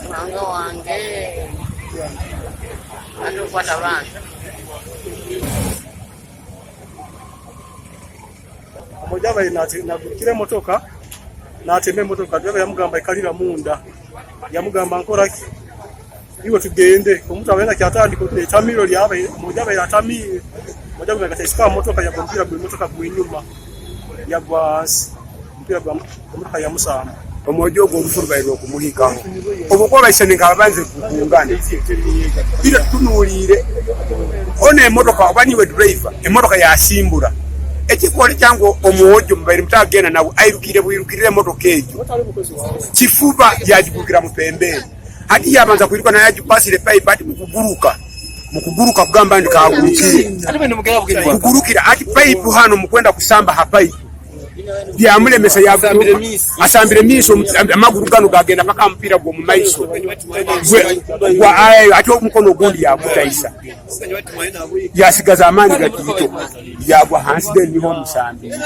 Ruhanga wange ati okwata abantu. Omwojo abaire nagurukira emotoka natema emotoka driver yamugamba ikarira munda yamugamba nkora ki iwe tugende omuntu abaire nakyatandika etamiro ryabaire omwojo abaire atamiire omwojo aguma yagataisuka aha motoka yagwa omupiira gw'emotoka gw'enyuma yagwa ahansi omupiira gwa emotoka yamusamba. Omwojo ogwo orufu rubaire rw'okumuhikaho. Obwo ku abaisani nk'ababanze kukungana, itwe tutunuuriire hoona emotoka oba niiwe duraiva, emotoka yaasimbura. Ekirikworeka ngu omwojo mubaire mutagenda nawe airukiire bwirukirira emotoka egyo kifuba yaagigurukiramu pembeeni. Hati yaabanza kwiruka nayo agikwasire payipu hati mukuguruka, mukuguruka kugamba nti kaagurukire, kugurukira hati payipu hanu mukwenda kusamba ha payipu. Byamulemesa yaguruka asambire emiisho amaguru ganu gagenda mpaka aha mupiira gw'omu maiso gwa ati omukono ogundi yagutaisa yasigaza amaani gataito yagwa ahansi then niho omusambiire.